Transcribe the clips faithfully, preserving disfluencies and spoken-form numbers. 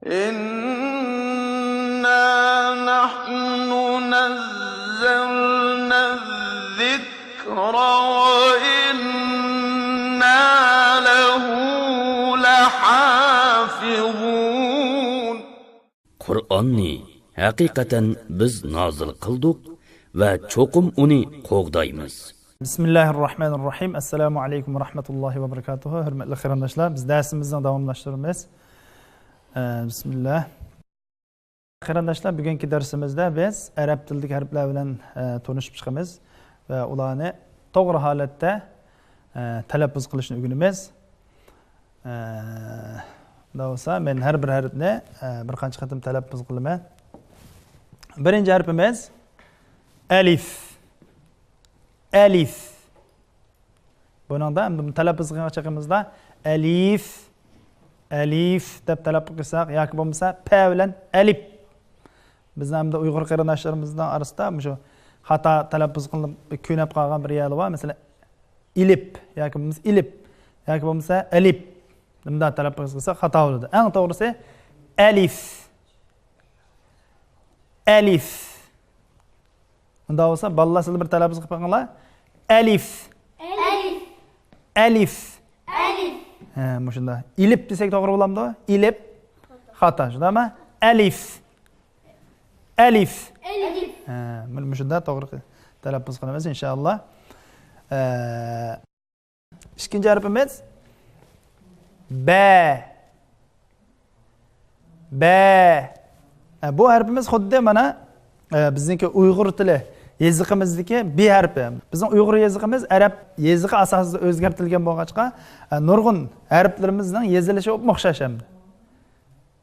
إنا نحن نزلنا الذكر وإنا له لحافظون. قۇرئاننى ھەقىقەتەن بىز نازىل قىلدۇق ۋە چوقۇم ئۇنى قوغدايمىز. بىسمىللاھىررەھمانىررەھىم. ئەسسالامۇ ئەلەيكۇم ۋەرەھمەتۇللاھى ۋەبەرىكاتۇھۇ. ھۆرمەتلىك قېرىنداشلار، بىز دەرسىمىزنى داۋاملاشتۇرىمىز. ئە، بىسمىللا. قېرىنداشلار، بۈگۈنكى دەرسىمىزدە بىز ئەرەب تىلىدىكى ھەرپلەر بىلەن، ئە، تونۇشۇپ چىقىمىز ۋە ئۇلارنى توغرا ھالەتتە، ئە، تەلەپپۇز قىلىشنى ئۆگىنىمىز. ئە، ئۇنداق بولسا، مەن ھەر بىر ھەرپنى، ئە، بىر قانچە قېتىم تەلەپپۇز قىلىمەن. بىرىنچى ھەرپىمىز ئەلىف. ئەلىف. بۇنىڭدا ئەمدى تەلەپپۇز قىلغان چېغىمىزدا ئەلىف، ئەلىف دەپ تەلەپپۇز قىلساق ياكى بولمىسا پە بىلەن ئەلىپ. بىزنىڭ ئەمدى ئۇيغۇر قېرىنداشلىرىمىزنىڭ ئارىسىدا مۇشۇ خاتا تەلەپپۇز قىلىنىپ كۆنۈپ قالغان بىر يەرلەر بار. مەسىلەن، ئىلىپ ياكى بولمىسا ئىلىپ ياكى بولمىسا ئەلىپ. مۇنداق تەلەپپۇز قىلسا خاتا بولىدۇ. ئەڭ توغرىسى ئەلىف. ئەلىف. ئۇنداق بولسا بالىلار سىلەر بىر تەلەپپۇز قىلىپ بېقىڭلار. ئەلىف. ئەلىف. ئەلىف. ئەلىف. ھە، مۇشۇنداق. ئىلىپ دېسەك توغرا بولامدۇ؟ ئىلىپ. خاتا، شۇنداقمۇ؟ ئەلىف. ئەلىف. ئەلىف. ھە، مۇشۇنداق توغرا تەلەپپۇز قىلىمىز ئىنشائاللا. ئە، ئىككىنچى ھەرپىمىز بە. بە. ئە، بۇ ھەرپىمىز خۇددى مانا، ئە، بىزنىڭكى ئۇيغۇر تىلى يېزىقىمىزدىكى بى ھەرپى. بىزنىڭ ئۇيغۇر يېزىقىمىز ئەرەب يېزىقى ئاساسىدا ئۆزگەرتىلگەن بولغاچقا، ئە، نۇرغۇن ھەرپلىرىمىزنىڭ يېزىلىشى ئوخشاش ئەمدى.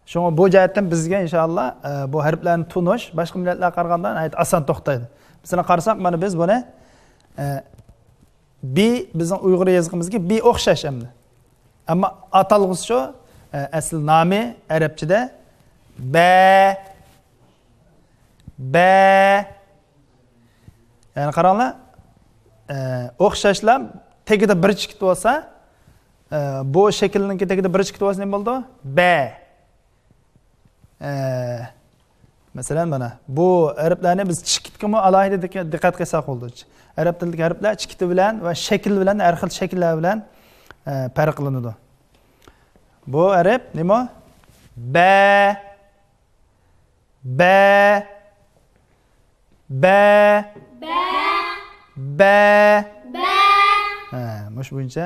شۇڭا بۇ جەھەتتىن بىزگە ئىنشائاللا، ئە، بۇ ھەرپلەرنى تونۇش باشقا مىللەتلەرگە قارىغاندا ناھايىتى ئاسان توختايدۇ. مىسالەن قارىساق، مانا بىز بۇنى، ئە، بى، بىزنىڭ ئۇيغۇر يېزىقىمىزدىكى بى ئوخشاش ئەمدى. ئەمما ئاتالغۇسى شۇ، ئە، ئەسلى نامى ئەرەبچىدە بە، بە. يەنى قاراڭلار، ئە، ئوخشاشلا تېگىدە بىر چېكىت بولسا، ئە، بۇ شەكىلنىڭكى تېگىدە بىر چېكىت بولسا نېمە بولىدۇ؟ بە. ئە، مەسىلەن، مانا بۇ ھەرپلەرنى بىز چېكىتكىمۇ ئالاھىدە دىققەت، دىققەت قىلساق بولىدۇ. ئەرەب تىلىدىكى ھەرپلەر چېكىتى بىلەن ۋە شەكلى بىلەن، ھەر خىل شەكىللەر بىلەن، ئە، پەرقلىنىدۇ. بۇ ھەرپ نېمە؟ بە. بە. بە. بە. بە. بە. ھە، مۇشۇ بويىچە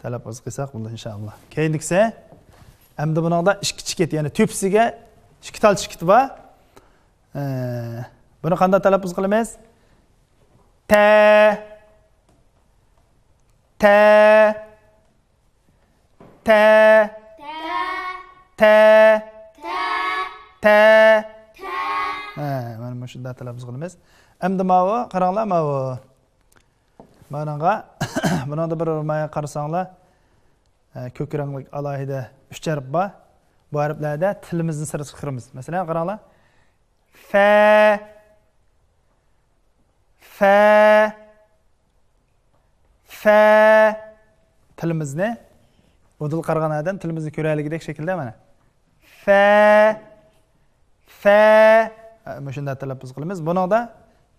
تەلەپپۇز قىلساق بولىدۇ ئىنشائاللا. كەينىدىكىسى، ئەمدى بۇنىڭدا ئىككى چېكىت، يەنى تۆپىسىگە ئىككى تال چېكىت بار. ھە، بۇنى قانداق تەلەپپۇز قىلىمىز؟ تە. تە. تە. تە. تە. تە. ھە، مانا مۇشۇنداق تەلەپپۇز قىلىمىز. ئەمدى ماۋۇ، قاراڭلار ماۋۇ. مانىڭغا، بۇنىڭدا بىر مايا قارىساڭلار، ھە، كۆك رەڭلىك ئالاھىدە ئۈچ ھەرپ بار. بۇ ھەرپلەردە تىلىمىزنى سىرتقا چىقىرىمىز. مەسىلەن، قاراڭلار. فە. فە. فە. تىلىمىزنى، ئۇدۇل قارىغان ئادەم تىلىمىزنى كۆرەلىگۈدەك شەكىلدە مانا. فە. فە. ھە، مۇشۇنداق تەلەپپۇز قىلىمىز. بۇنىڭدا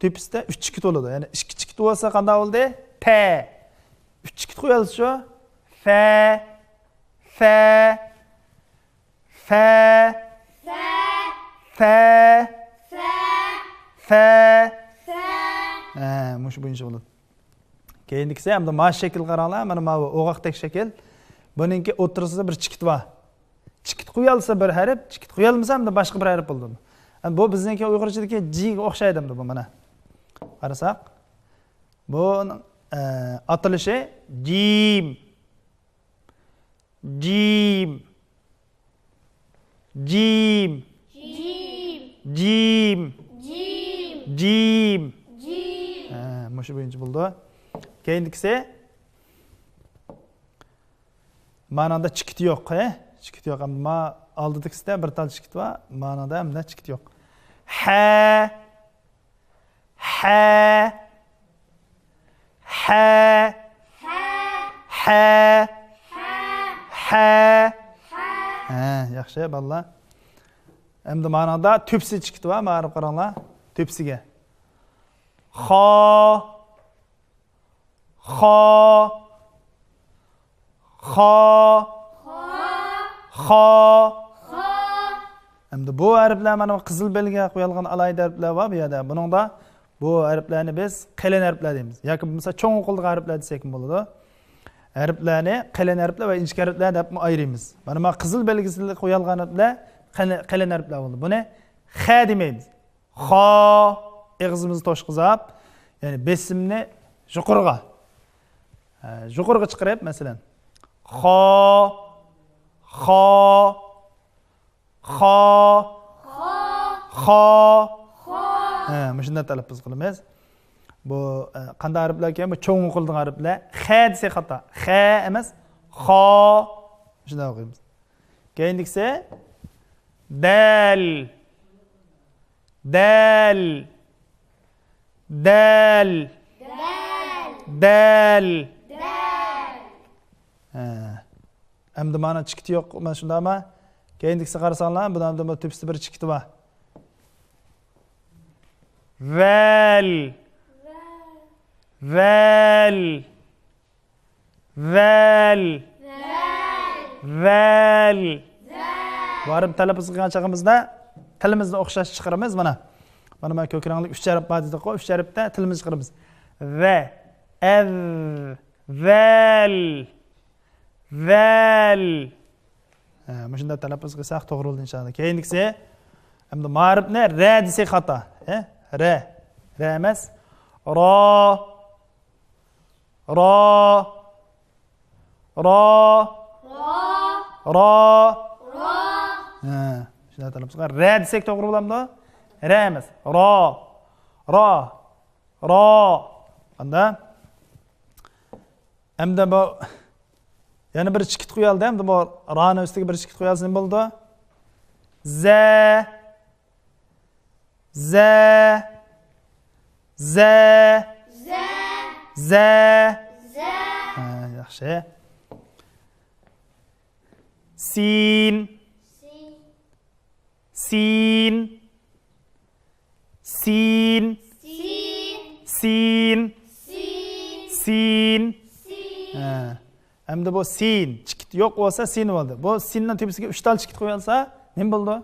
تۆپىسىدە ئۈچ چېكىت بولىدۇ. يەنى ئىككى چېكىت بولسا قانداق بولدى؟ پە. ئۈچ چېكىت قويالىسا شۇ. فە. فە. فە. فە. فە. فە. ھە، مۇشۇ بويىچە بولىدۇ. كەينىدىكىسى ئەمدى ماۋۇ شەكىل قاراڭلار، مانا ماۋۇ ئوغاقتەك شەكىل. بۇنىڭكى ئوتتۇرىسىدا بىر چېكىت بار. چېكىت قويالىسا بىر ھەرپ، چېكىت قويالمىسا ئەمدى باشقا بىر ھەرپ بولىدۇ. ئەمدى بۇ بىزنىڭكى ئۇيغۇرچىدىكى جىگە ئوخشايدۇ ئەمدى بۇ مانا. قارىساق، بۇ، ئە، ئاتىلىشى جىم. جىم. جىم. جىم. جىم. جىم. جىم. ھە، مۇشۇ بويىچە بولىدۇ. كەينىدىكىسى. مانىڭدا چېكىت يوق، ھە؟ چېكىت يوق. ئەمما ئالدىدىكىسىدە بىر تال چېكىت بار. مانىڭدا ئەمدى چېكىت يوق. ھە. ھە. ھە. ھە. ھە. ھە. ھە، ياخشى، بالىلار. ئەمدى مانىڭدا تۆپىسى چىقىتى بار، مانا قاراڭلار. تۆپىسىگە. خا. خا. خا. خا. ئەمدى بۇ ھەرپلەر مانا قىزىل بەلگە قويۇلغان ئالاھىدە ھەرپلەر بار بۇ يەردە. بۇنىڭدا بۇ ھەرپلەرنى بىز قېلىن ھەرپلەر دەيمىز. ياكى بولمىسا چوڭ ئوقۇلدىغان ھەرپلەر دېسەكمۇ بولىدۇ. ھەرپلەرنى قېلىن ھەرپلەر ۋە ئىنچىكە ھەرپلەر دەپمۇ ئايرىيمىز. مانا، مانا قىزىل بەلگىسى قويۇلغان ھەرپلەر قېلىن، قېلىن ھەرپلەر بولىدۇ. بۇنى خە دېمەيمىز. خا، ئېغىزىمىزنى توشقۇزاپ، يەنى بېسىمنى يۇقىرىغا، ھە، يۇقىرىغا چىقىرىپ، مەسىلەن، خا، خا، خا، خا. ھە، مۇشۇنداق تەلەپپۇز قىلىمىز. بۇ، ئە، قانداق ھەرپلەر ئىكەن؟ بۇ چوڭ ئوقۇلىدىغان ھەرپلەر. خە دېسەك خاتا. خە ئەمەس، خا. مۇشۇنداق ئوقۇيمىز. كەينىدىكىسى دەل. دەل. دەل. دەل. ھە. ئەمدى مانا چىكىتى يوق، مانا شۇنداقمۇ؟ كەينىدىكىسىگە قارىساڭلار، بۇنىڭ ئەمدى بۇ تۆپىسىدە بىر چىكىتى بار. ۋەل. ۋەل. ۋەل. ۋەل. ۋەل. بۇ ھەرپنى تەلەپپۇز قىلغان چېغىمىزدا تىلىمىزنى ئوخشاش چىقىرىمىز، مانا. مانا، مانا كۆك رەڭلىك ئۈچ ھەرپ بار دېدۇق، ئۈچ ھەرپتە تىلىمىزنى چىقىرىمىز. ۋە، ئەۋ، ۋەل، ۋەل. ھە، مۇشۇنداق تەلەپپۇز قىلساق توغرا بولىدۇ ئىنشائاللا. كەينىدىكىسى، ئەمدى مائارىپنى رە دېسەك خاتا. ھە؟ رە. رە ئەمەس. را. را. را. را. ھە، شۇنداق تەلەپپۇز قىلساق. رە دېسەك توغرا بولامدۇ؟ رە ئەمەس. را. را. را. ئاندا ئەمدى بۇ يەنە بىر چىكىت قويالدى. ئەمدى بۇ رانىڭ ئۈستىگە بىر چىكىت قويالسا نېمە بولىدۇ؟ زە. زە. زە. زە. زە. ھە، ياخشى. سىن. سىن. سىن. سىن. سىن. ھە. ئەمدى بۇ سىن. چىكىت يوق بولسا سىن بولدى. بۇ سىننىڭ تۆپىسىگە ئۈچ تال چىكىت قويۇۋالسا نېمە بولىدۇ؟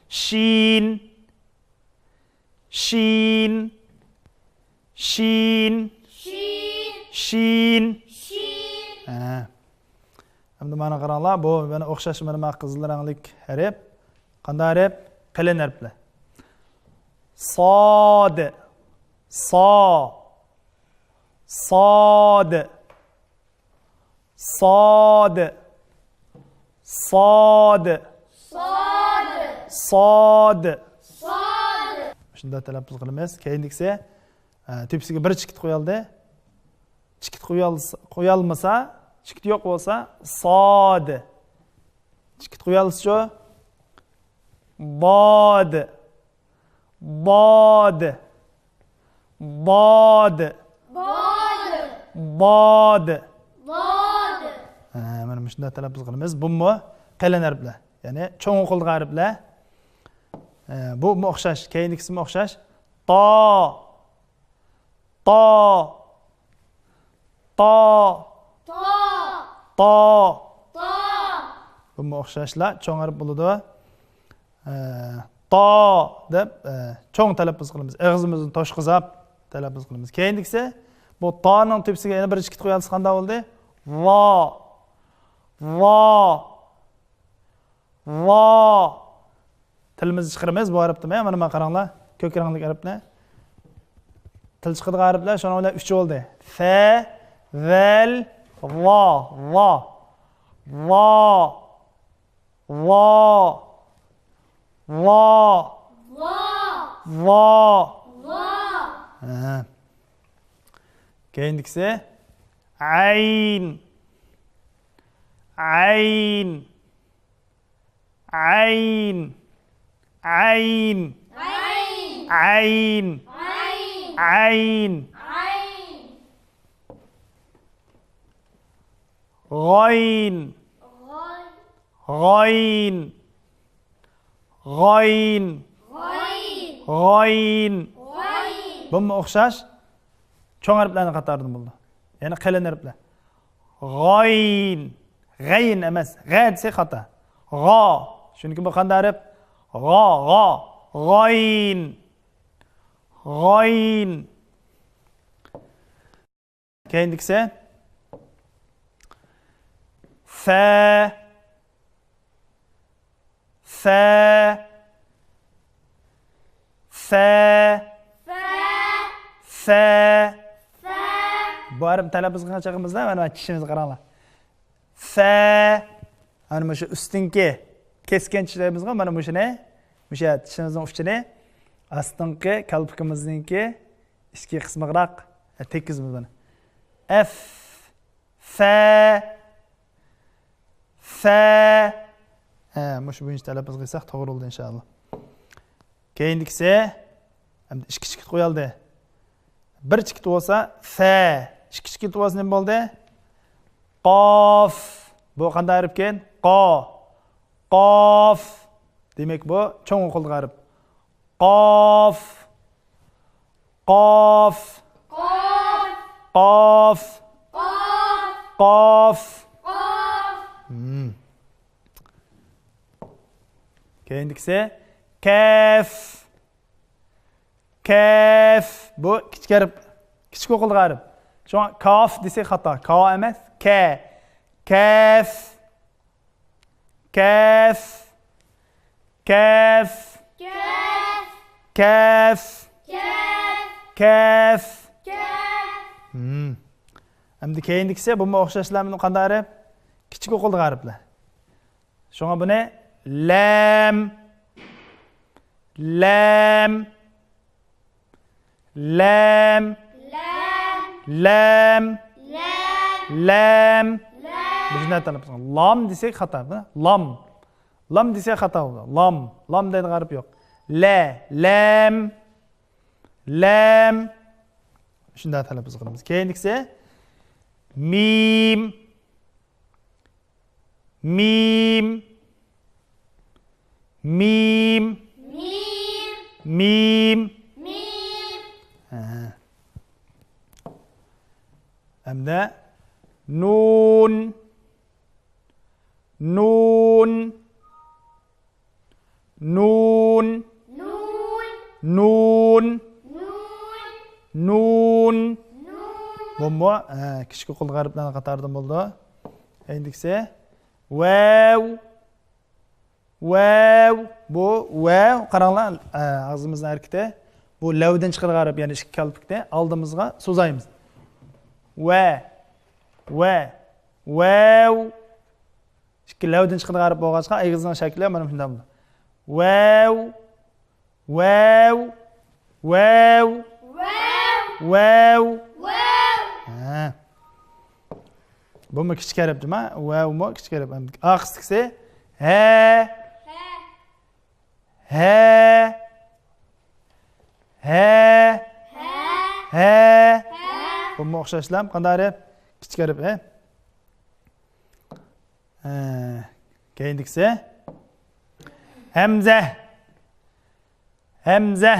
شىن. شىن. شىن. شىن. شىن. شىن. ھە. ئەمدى مانا قاراڭلار، بۇ مانا ئوخشاش مانا، مانا قىزىل رەڭلىك ھەرپ. قانداق ھەرپ؟ قېلىن ھەرپلەر. ساد. سا. ساد. ساد. ساد. ساد. ساد. ساد. شۇنداق تەلەپپۇز قىلىمىز. كەينىدىكىسى، ئە، تۆپىسىگە بىر چىكىت قويالدى. چىكىت قويالس-، قويالمىسا، چىكىت يوق بولسا، ساد. چىكىت قويالسىچۇ؟ باد. باد. باد. باد. باد. باد. ھە، مانا مۇشۇنداق تەلەپپۇز قىلىمىز. بۇمۇ قېلىن ھەرپلەر. يەنى چوڭ ئوقۇلىدىغان ھەرپلەر. ھە، بۇمۇ ئوخشاش. كەينىدىكىسىمۇ ئوخشاش. تا. تا. تا. تا. تا. تا. بۇمۇ ئوخشاشلا چوڭ ھەرپ بولىدۇ. ئە، تا دەپ، ئە، چوڭ تەلەپپۇز قىلىمىز. ئېغىزىمىزنى توشقۇزاپ تەلەپپۇز قىلىمىز. كەينىدىكىسى، بۇ تانىڭ تۆپىسىگە يەنە بىر چىكىت قويالىسا قانداق بولدى؟ لا. لا. لا. تىلىمىزنى چىقىرىمىز بۇ ھەرپتىن. مانا، مانا قاراڭلار. كۆك رەڭلىك ھەرپنى. تىل چىقىدىغان ھەرپلەر شۇنىڭ بىلەن ئۈچ بولدى. فە، ۋەل، لا. لا. لا. لا. لا. لا. ھە. كەينىدىكىسى. ئەين. ئەين. ئەين. ئەين. ئەين. غاين. غاين. غايين. غايين. غايين. غايين. بۇمۇ ئوخشاش. چوڭ ھەرپلەرنىڭ قاتارىدىن بولىدۇ. يەنى قېلىن ھەرپلەر. غايين. غەين ئەمەس. غە دېسەك خاتا. غا. چۈنكى بۇ قانداق ھەرپ؟ غا، غا. غايين. غايين. كەينىدىكىسى. فە. فە. فە. فە. فە. بۇ ھەرپنى تەلەپپۇز قىلغان چېغىمىزدا، مانا چىشىمىزگە قاراڭلار. فە. مانا مۇشۇ ئۈستۈنكى كەسكەن چىشلىرىمىزغا مانا مۇشۇنى، مۇشۇ چىشىمىزنىڭ ئۇچىنى ئاستىنقى كالپۇكىمىزنىڭكى ئىچكى قىسمىغىراق تەگكۈزىمىز بۇنى. ئەف. فە. فە. ھە، مۇشۇ بويىچە تەلەپپۇز قىلساق توغرا بولىدۇ، ئىنشائاللا. كەينىدىكىسى، ئەمدى ئىككى چېكىت قويالدى. بىر چېكىت بولسا، فە. ئىككى چېكىت بولسا نېمە بولدى؟ قاف. بۇ قانداق ھەرپكەن؟ قا. قاف. دېمەك، بۇ چوڭ ئوقۇلدىغان ھەرپ. قاف. قاف. قاف. قاف. قاف. قاف. قاف. قاف. مم. كەينىدىكىسى كەف. كەف. بۇ كىچىك ھەرپ. كىچىك ئوقۇلدىغان ھەرپ. شۇڭا كاف دېسەك خاتا. كا ئەمەس. كە. كەف. كەف. كەف. كەف. كەف. كەف. كەف. ھىم. ئەمدى كەينىدىكىسى، بۇمۇ ئوخشاشلا، مانا قانداق ھەرپ؟ كىچىك ئوقۇلدىغان ھەرپلەر. شۇڭا بۇنى لەم، لەم، لەم، لەم، لەم، لەم. بۇ شۇنداق تەلەپپۇز قىلىڭ. لام دېسەك خاتا. لام. لام دېسەك خاتا بولىدۇ. لام. لام دەيدىغان ھەرپ يوق. لە، لەم، لەم. شۇنداق تەلەپپۇز قىلىمىز. كەينىدىكىسى مىم. مىم. مىم. مىم. مىم. مىم. ھە. ھەمدە نۇن. نۇن. نۇن. نۇن. نۇن. نۇن. نۇن. نۇن. بۇمۇ، ھە، كىچىك ئوقۇلدىغان ھەرپلەرنىڭ قاتارىدىن بولىدۇ. ئەندىكىسى ۋەۋ. ۋەۋ. بۇ ۋەۋ. قاراڭلار، ھە، ئاغزىمىزنىڭ ھەرىكىتى. بۇ لەۋدىن چىقىدىغان ھەرپ، يەنى ئىككى كالپۇكنى ئالدىمىزغا سوزايمىز. ۋە. ۋە. ۋەۋ. ئىككى لەۋدىن چىقىدىغان ھەرپ بولغاچقا، ئېغىزنىڭ شەكلى مانا مۇشۇنداق بولىدۇ. ۋەۋ، ۋەۋ، ۋەۋ. ۋەۋ. ۋەۋ. ھە. بۇمۇ كىچىك ھەرپ جۇما. ۋەۋمۇ كىچىك ھەرپ. ئارقىسىدىكىسى ھە. ھە. ھە. ھە. ھە. بۇمۇ ئوخشاشلا. قانداق ھەرپ؟ كىچىك ھەرپ، ھە؟ ھە. كەينىدىكىسى ھەمزە. ھەمزە.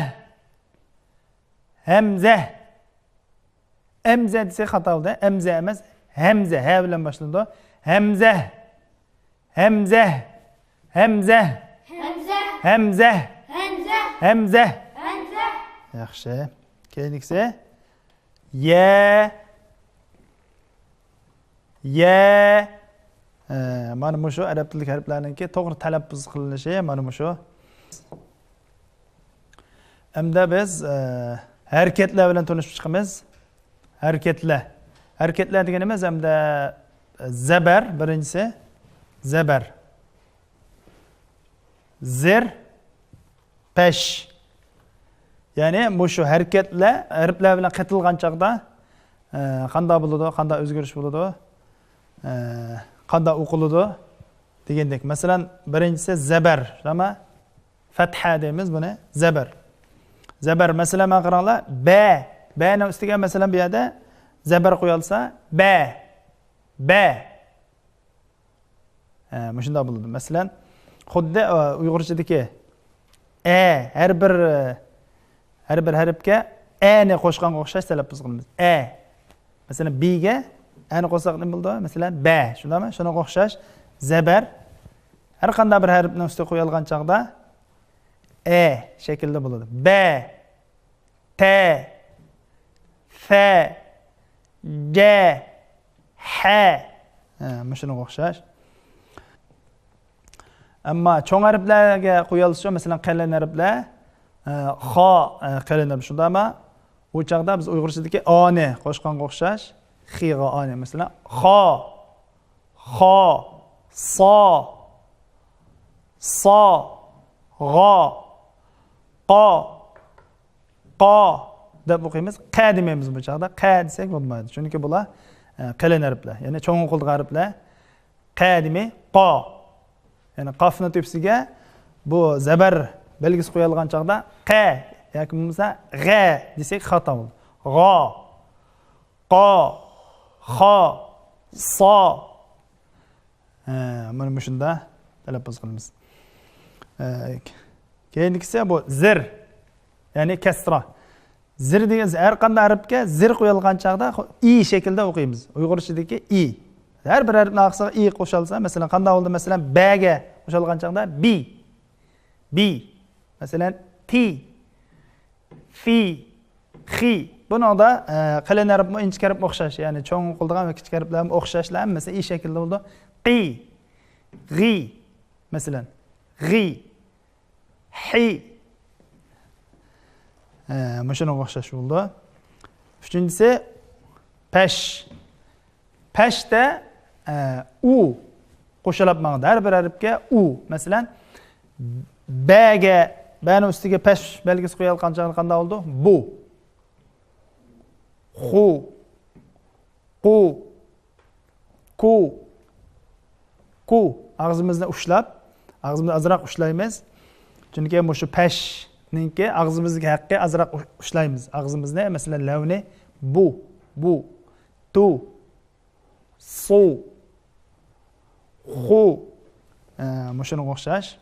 ھەمزە. ئەمزە دېسەك خاتا بولدى. ئەمزە ئەمەس، ھەمزە، ھە بىلەن باشلىنىدۇ. ھەمزە، ھەمزە، ھەمزە، ھەمزە، ھەمزە، ھەمزە. ياخشى. كەينىكىسى يە، يە. ئە، مانا مۇشۇ ئەرەب تىللىك ھەرپلەرنىڭكى توغرا تەلەپپۇز قىلىنىشى مانا مۇشۇ. ئەمدى بىز، ئە، ھەرىكەتلەر بىلەن تونۇشۇپ چىقىمىز. ھەرىكەتلەر. ھەرىكەتلەر دېگىنىمىز ئەمدى زەبەر، بىرىنچىسى زەبەر. زېر، پەش. يەنى مۇشۇ ھەرىكەتلەر ھەرپلەر بىلەن قېتىلغان چاغدا، ئە، قانداق بولىدۇ، قانداق ئۆزگىرىش بولىدۇ، ئە، قانداق ئوقۇلىدۇ دېگەندەك. مەسىلەن، بىرىنچىسى زەبەر، شۇنداقمۇ؟ فەتھە دەيمىز بۇنى، زەبەر. زەبەر، مەسىلەن، مانا قاراڭلار، بە. بەنىڭ ئۈستىگە، مەسىلەن، بۇ يەردە زەبەر قويالىسا، بە. بە. ھە، مۇشۇنداق بولىدۇ. مەسىلەن، خۇددى، ئە، ئۇيغۇرچىدىكى ئە، ھەر بىر، ھەر بىر ھەرپكە ئەنى قوشقانغا ئوخشاش تەلەپپۇز قىلىمىز. ئە. مەسىلەن، بىگە ئەنى قوشساق نېمە بولىدۇ؟ مەسىلەن، بە. شۇنداقمۇ؟ شۇنىڭغا ئوخشاش زەبەر ھەر قانداق بىر ھەرپنىڭ ئۈستىگە قويۇلغان چاغدا ئە شەكلىدە بولىدۇ. بە، تە، فە، جە، ھە. ھە، مۇشۇنىڭغا ئوخشاش. ئەمما چوڭ ھەرپلەرگە قويالىسىچۇ، مەسىلەن، قېلىن ھەرپلەر، ئە، خا، ئە، قېلىن ھەرپ شۇنداقمۇ؟ ئۇ چاغدا بىز ئۇيغۇرچىدىكى ئانى قوشقانغا ئوخشاش. خىغا ئانى، مەسىلەن، خا، خا، سا، سا، غا، قا، قا دەپ ئوقۇيمىز. قە دېمەيمىز بۇ چاغدا. قە دېسەك بولمايدۇ. چۈنكى بۇلار، ئە، قېلىن ھەرپلەر. يەنى چوڭ قولدىغان ھەرپلەر. قە دېمەي، قا. يەنى قافنىڭ تۆپىسىگە بۇ زەبەر بەلگىسى قويۇلغان چاغدا قە ياكى بولمىسا غە دېسەك خاتا بولىدۇ. غا، قا، خا، سا. ھە، مانا مۇشۇنداق تەلەپپۇز قىلىمىز. ھە، كېيىنكىسى بۇ زىر، يەنى كەسرا. زىر دېگەن ھەر قانداق ھەرپكە زىر قويۇلغان چاغدا خو-، ئى شەكلىدە ئوقۇيمىز. ئۇيغۇرچىدىكى ئى. ھەر بىر ھەرپنىڭ ئارقىسىغا ئى قوشۇلسا، مەسىلەن، قانداق بولدى؟ مەسىلەن، بەگە قوشۇلغان چاغدا بى. بى. مەسىلەن، تى. فى. خى. بۇنىڭدا، ئە، قېلىن ھەرپمۇ، ئىنچىكە ھەرپمۇ ئوخشاش. يەنى چوڭ قولدىغان ۋە كىچىك ھەرپلەرمۇ ئوخشاشلا، ھەممىسى ئى شەكلىدە بولىدۇ. قى. غى. مەسىلەن، غى. ھى. ئە، مۇشۇنىڭغا ئوخشاش بولىدۇ. ئۈچىنچىسى، پەش. پەشتە، ئە، ئۇ قوشۇلۇپ ماڭىدۇ. ھەر بىر ھەرپكە ئۇ. مەسىلەن، بەگە، بەنىڭ ئۈستىگە پەش بەلگىسى قويۇلغان چاغدا قانداق بولىدۇ؟ بۇ. خۇ. قۇ. كۇ. كۇ. ئاغزىمىزنى ئۇشلاپ، ئاغزىمىزنى ئازراق ئۇشلايمىز. چۈنكى مۇشۇ پەشنىڭكى ئاغزىمىزدىكى ھەققى ئازراق ئۇ-، ئۇشلايمىز. ئاغزىمىزنى، مەسىلەن، لەۋنى بۇ، بۇ، تۇ، سۇ، خۇ. ئە، مۇشۇنىڭغا ئوخشاش.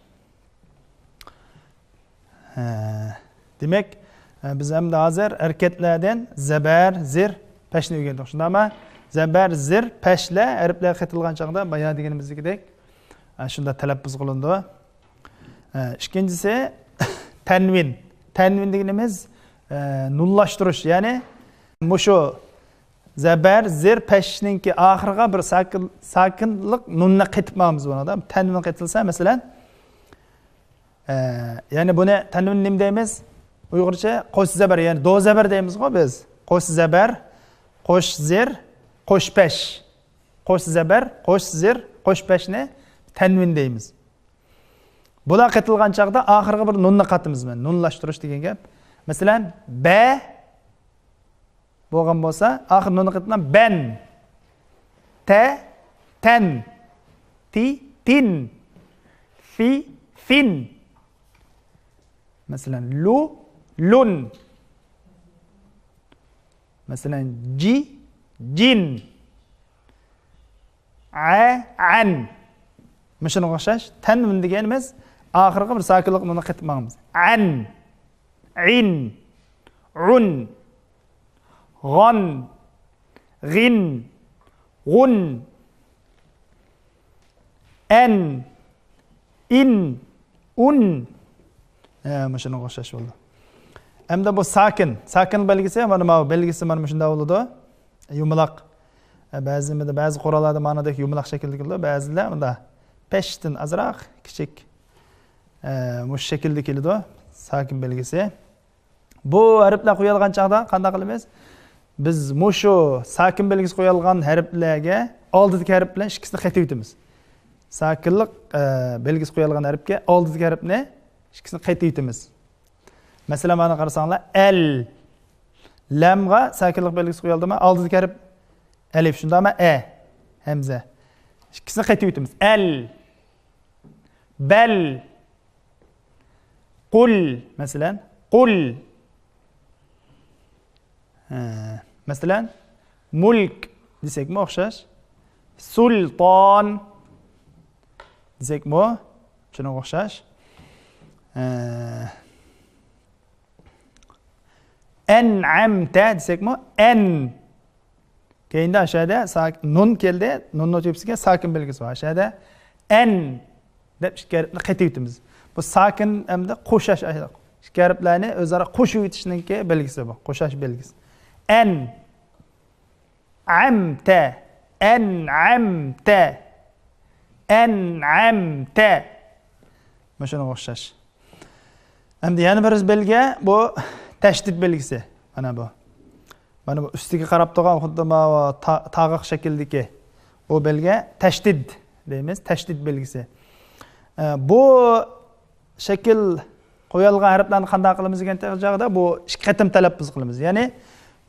ھە. دېمەك، ئە، بىز ئەمدى ھازىر ھەرىكەتلەردىن زەبەر، زىر، پەشنى ئۆگەندۇق. شۇنداقمۇ؟ زەبەر، زىر، پەشلەر ھەرپلەرگە قېتىلغان چاغدا بايا دېگىنىمىزدەك، ئە، شۇنداق تەلەپپۇز قىلىنىدۇ. ئە، ئىككىنچىسى، تەنۋىن. تەنۋىن دېگىنىمىز، ئە، نۇنلاشتۇرۇش. يەنى مۇشۇ زەبەر، زىر، پەشنىڭكى ئاخىرىغا بىر ساكىن، ساكىنلىق نۇننى قېتىپ ماڭىمىز بۇنىڭدا. تەنۋىن قېتىلسا، مەسىلەن، ئە، يەنى بۇنى تەنۋىن نېمە دەيمىز؟ ئۇيغۇرچە قوش زەبەر، يەنى دو زەبەر دەيمىزغۇ بىز. قوش زەبەر، قوش زىر، قوش پەش. قوش زەبەر، قوش زىر، قوش پەشنى تەنۋىن دەيمىز. بۇلار قېتىلغان چاغدا ئاخىرىغا بىر نۇننى قاتىمىز. مەن نۇنلاشتۇرۇش دېگەن گەپ. مەسىلەن، بە بولغان بولسا، ئاخىر نۇننى قېتىلغان بەن. تە، تەن. تى، تىن. فى، فىن. مەسىلەن، لۇ، لۇن. مەسىلەن، جى، جين. ئە، ئەن. مۇشۇنىڭغا ئوخشاش. تەنۋىن دېگىنىمىز ئاخىرىغا بىر ساكىنلىق نۇننى قېتىپ ماڭىمىز. ئەن، ئىن، ئۇن، غان، غىن، غۇن، ئەن، ئىن، ئۇن. ھە، مۇشۇنىڭغا ئوخشاش بولدى. ئەمدى بۇ ساكىن. ساكىن بەلگىسى، مانا ماۋۇ بەلگىسى مانا مۇشۇنداق بولىدۇ. يۇمىلاق. ھە، بەزى، بەزى قوراللاردا مانىدەك يۇمىلاق شەكىلدە كېلىدۇ. بەزىلەر مۇنداق پەشتىن ئازراق كىچىك. ھە، مۇشۇ شەكىلدە كېلىدۇ. ساكىن بەلگىسى. بۇ ھەرپلەر قويۇلغان چاغدا قانداق قىلىمىز؟ بىز مۇشۇ ساكىن بەلگىسى قويۇلغان ھەرپلەرگە ئالدىدىكى ھەرپ بىلەن ئىككىسىنى قېتىۋېتىمىز. ساكىنلىق، ئە، بەلگىسى قويۇلغان ھەرپكە ئالدىدىكى ھەرپنى ئىككىسىنى قېتىۋېتىمىز. مەسىلەن، مانا قارىساڭلار، ئەل. لامغا ساكىنلىق بەلگىسى قويۇلدىمۇ؟ ئالدىدىكى ھەرپ ئەلىف، شۇنداقمۇ؟ ئە، ھەمزە. ئىككىسىنى قېتىۋېتىمىز. ئەل. بەل. قۇل، مەسىلەن، قۇل. ھە، مەسىلەن، مۇلك دېسەكمۇ ئوخشاش. سۇلتان دېسەكمۇ شۇنىڭغا ئوخشاش. ھە، ئەنئەمتە دېسەكمۇ، ئەن. كەينىدە ئاشۇ يەردە ساك-، نۇن كەلدى. نۇننىڭ تۆپىسىگە ساكىن بەلگىسى بار. ئاشۇ يەردە ئەن دەپ ئىككى ھەرپنى قېتىۋېتىمىز. بۇ ساكىن ھەمدە قوشاش، ئىككى ھەرپلەرنى ئۆزئارا قوشۇۋېتىشنىڭكى بەلگىسى بۇ. قوشاش بەلگىسى. ئەن. ئەمتە. ئەنئەمتە. ئەنئەمتە. مۇشۇنىڭغا ئوخشاش. ئەمدى يەنە بىر بەلگە، بۇ تەشدىد بەلگىسى. مانا بۇ. مانا بۇ ئۈستىگە قاراپ تۇرغان خۇددى ماۋۇ تا-، تاغاق شەكلىدىكى بۇ بەلگە تەشدىد دەيمىز، تەشدىد بەلگىسى. ئە، بۇ شەكىل قويالغان ھەرپلەرنى قانداق قىلىمىز دېگەن چاغدا بۇ ئىككى قېتىم تەلەپپۇز قىلىمىز. يەنى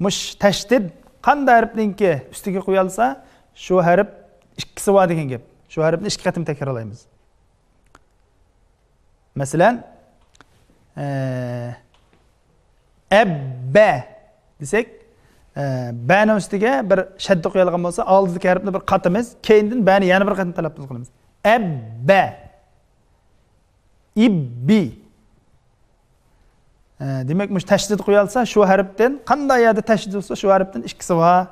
مۇش تەشدىد قانداق ھەرپنىڭكى ئۈستىگە قويالسا، شۇ ھەرپ ئىككىسى بار دېگەن گەپ. شۇ ھەرپنى ئىككى قېتىم تەكرارلايمىز. مەسىلەن، ئە، ئەببە دېسەك، ئە، بەنىڭ ئۈستىگە بىر شەددە قويالغان بولسا، ئالدىدىكى ھەرپنى بىر قاتىمىز، كەينىدىن بەنى يەنە بىر قېتىم تەلەپپۇز قىلىمىز. ئەببە. ئىببى. ئە، دېمەك، مۇشۇ تەشدىد قويالسا، شۇ ھەرپتىن، قانداق يەردە تەشدىد بولسا، شۇ ھەرپتىن ئىككىسى بار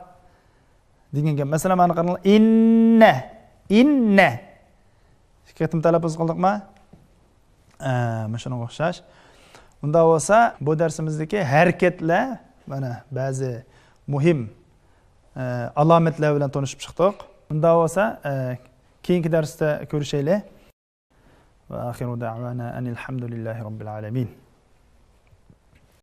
دېگەن گەپ. مەسىلەن، مانا قاراڭلار، ئىننە، ئىننە. ئىككى قېتىم تەلەپپۇز قىلدۇقما؟ ئە، مۇشۇنىڭغا ئوخشاش. ئۇنداق بولسا، بۇ دەرسىمىزدىكى ھەرىكەتلەر، مانا، بەزى مۇھىم، ئە، ئالامەتلەر بىلەن تونۇشۇپ چىقتۇق. ئۇنداق بولسا، ئە، كېيىنكى دەرستە كۆرۈشەيلى. وآخر دعوانا أن الحمد لله رب العالمين.